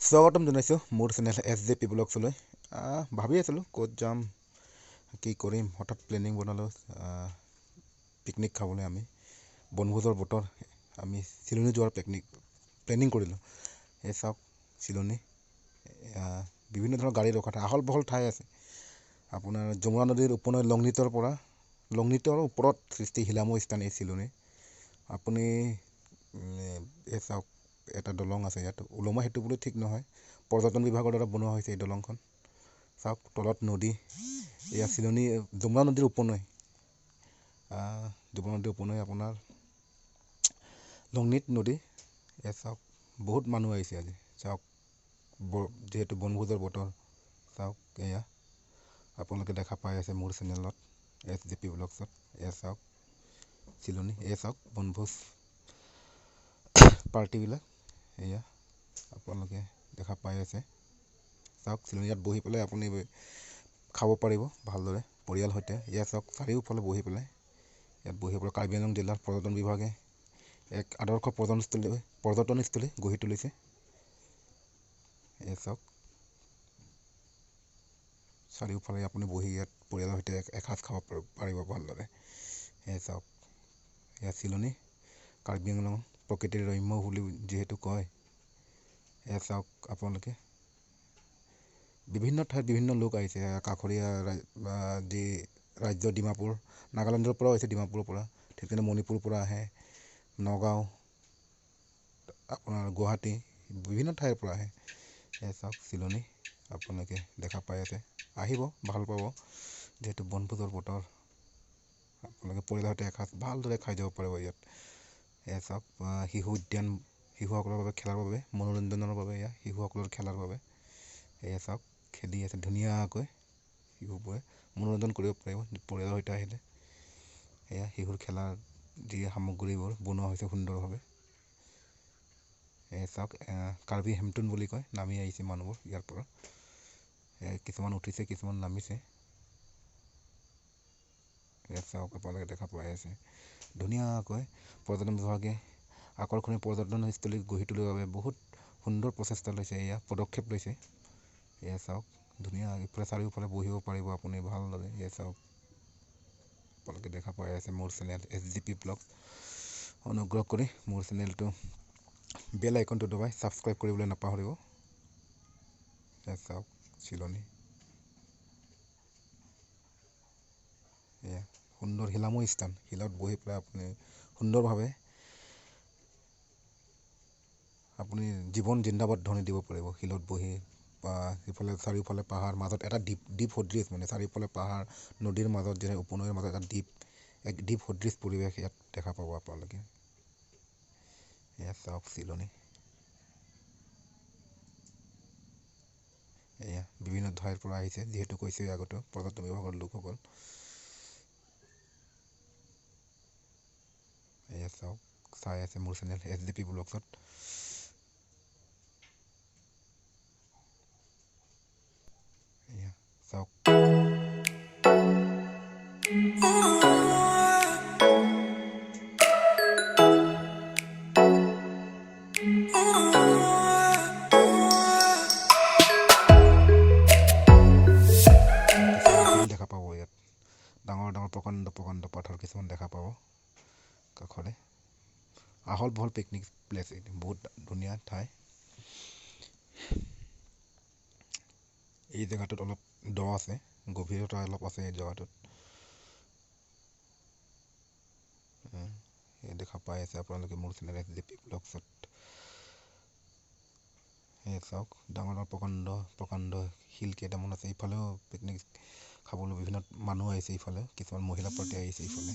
স্বাগতম জনাইছোঁ মোৰ চেনেল এছ জে পি ব্লগছলৈ। ভাবি আছিলোঁ ক'ত যাম, কি কৰিম, হঠাৎ প্লেনিং বনালোঁ পিকনিক খাবলৈ। আমি বনভোজৰ বতৰ, আমি চিলনী যোৱাৰ প্লেনিং কৰিলোঁ। এই চাওক চিলনী, বিভিন্ন ধৰণৰ গাড়ী ৰখা ঠাই, আহল বহল ঠাই আছে। আপোনাৰ যমুনা নদীৰ উপনৈ লংনিটৰ পৰা, লংনিটৰ ওপৰত সৃষ্টি শিলাময় স্থান এই চিলনী। আপুনি এই চাওক এটা দলং আছে ইয়াত, ওলমা সেতু বুলি ঠিক নহয়, পৰ্যটন বিভাগৰ দ্বাৰা বনোৱা হৈছে এই দলংখন। চাওক তলত নদী, এয়া চিলনী যমুনা নদীৰ উপনৈ, যমুনা নদীৰ উপনৈ আপোনাৰ লংনিট নদী। এয়া চাওক বহুত মানুহ আহিছে আজি। চাওক যিহেতু বনভোজৰ বতৰ, চাওক এয়া আপোনালোকে দেখা পাই আছে মোৰ চেনেলত এছ জি পি ব্লগছত। এয়া চাওক চিলনী, এয়া চাওক বনভোজ পাৰ্টিবিলাক, এয়া আপোনালোকে দেখা পাই আছে। চাওক চিলনী, ইয়াত বহি পেলাই আপুনি খাব পাৰিব ভালদৰে পৰিয়াল সৈতে। এয়া চাওক চাৰিওফালে বহি পেলাই, ইয়াত বহি পেলাই কাৰ্বি আংলং জিলাৰ পৰ্যটন বিভাগে এক আদৰ্শ পৰ্যটনস্থলী গঢ়ি তুলিছে। এয়া চাওক চাৰিওফালে আপুনি বহি ইয়াত পৰিয়ালৰ সৈতে এসাঁজ খাব পাৰিব ভালদৰে। এয়া চাওক এয়া চিলনী, কাৰ্বি আংলং প্ৰকৃতিৰ ৰম্য বুলি যিহেতু কয়। এয়া চাওক আপোনালোকে বিভিন্ন ঠাইত বিভিন্ন লোক আহিছে। কাষৰীয়া যি ৰাজ্য ডিমাপুৰ, নাগালেণ্ডৰ পৰাও আহিছে, ডিমাপুৰৰ পৰা, ঠিক তেনে মণিপুৰৰ পৰা আহে, নগাঁও, আপোনাৰ গুৱাহাটী, বিভিন্ন ঠাইৰ পৰা আহে। এয়া চাওক চিলনী, আপোনালোকে দেখা পাই আছে। আহিব, ভাল পাব, যিহেতু বনভোজৰ বতৰ, আপোনালোকে পৰিয়ালৰ সৈতে এসাঁজ ভালদৰে খাই যাব পাৰিব ইয়াত। এয়া চাওক শিশু উদ্যান, শিশুসকলৰ বাবে খেলাৰ বাবে, মনোৰঞ্জনৰ বাবে, এয়া শিশুসকলৰ খেলাৰ বাবে। এয়া চাওক খেলি আছে ধুনীয়াকৈ, শিশুবোৰে মনোৰঞ্জন কৰিব পাৰিব পৰিয়ালৰ সৈতে আহিলে। এয়া শিশুৰ খেলাৰ যি সামগ্ৰীবোৰ বনোৱা হৈছে সুন্দৰভাৱে। এয়া চাওক কাৰ্বি হেমটুন বুলি কয়, নামি আহিছে মানুহবোৰ ইয়াৰ পৰা। কিছুমান উঠিছে, কিছুমান নামিছে। এয়া চাওক আপোনালোকে দেখা পাই আছে ধুনীয়াকৈ। পৰ্যটন বিভাগে আকৰ্ষণীয় পৰ্যটনস্থলী গঢ়ি তুলিবৰ বাবে বহুত সুন্দৰ প্ৰচেষ্টা লৈছে, এয়া পদক্ষেপ লৈছে। এয়া চাওক ধুনীয়া, ইফালে চাৰিওফালে বহিব পাৰিব আপুনি ভালদৰে। এয়া চাওক আপোনালোকে দেখা পাই আছে মোৰ channel S G P blog. অনুগ্ৰহ কৰি মোৰ চেনেলটো বেল আইকনটো দবাই ছাবস্ক্ৰাইব কৰিবলৈ নাপাহৰিব। এয়া চাওক চিলনী, এয়া সুন্দৰ শিলাময় স্থান। শিলত বহি পেলাই আপুনি সুন্দৰভাৱে আপুনি জীৱন জিন্দাবাদ ধ্বনি দিব পাৰিব শিলত বহি। বা ইফালে চাৰিওফালে পাহাৰ, মাজত এটা দ্বীপ, দ্বীপ সদৃশ, মানে চাৰিওফালে পাহাৰ, নদীৰ মাজত যেনে উপনৈৰ মাজত এটা দ্বীপ, এক দ্বীপ সদৃশ পৰিৱেশ ইয়াত দেখা পাব আপোনালোকে। এয়া চাওক চিলনী, এয়া বিভিন্ন ঠাইৰ পৰা আহিছে, যিহেতু কৈছে আগতে পৰ্যটন বিভাগৰ লোকসকল। এয়া চাওক চাই আছে মোৰ চেনেল এছ জি পি ব্লগছত। এয়া চাওক দেখা পাব ইয়াত, ডাঙৰ ডাঙৰ প্ৰকাণ্ড প্ৰকাণ্ড পাথৰ কিছুমান দেখা পাব কাষৰে। আহল বহল পিকনিক প্লেচ, বহুত ধুনীয়া ঠাই। এই জেগাটোত অলপ দ আছে, গভীৰতা অলপ আছে এই জেগাটোত। দেখা পাই আছে আপোনালোকে মোৰ চেনেল এছ জি পি ব্লগছত। এই চাওক ডাঙৰ ডাঙৰ প্ৰকাণ্ড প্ৰকাণ্ড শিল কেইটামান আছে। ইফালেও পিকনিক খাবলৈ বিভিন্ন মানুহ আহিছে, ইফালে কিছুমান মহিলা পাৰ্টি আহিছে ইফালে।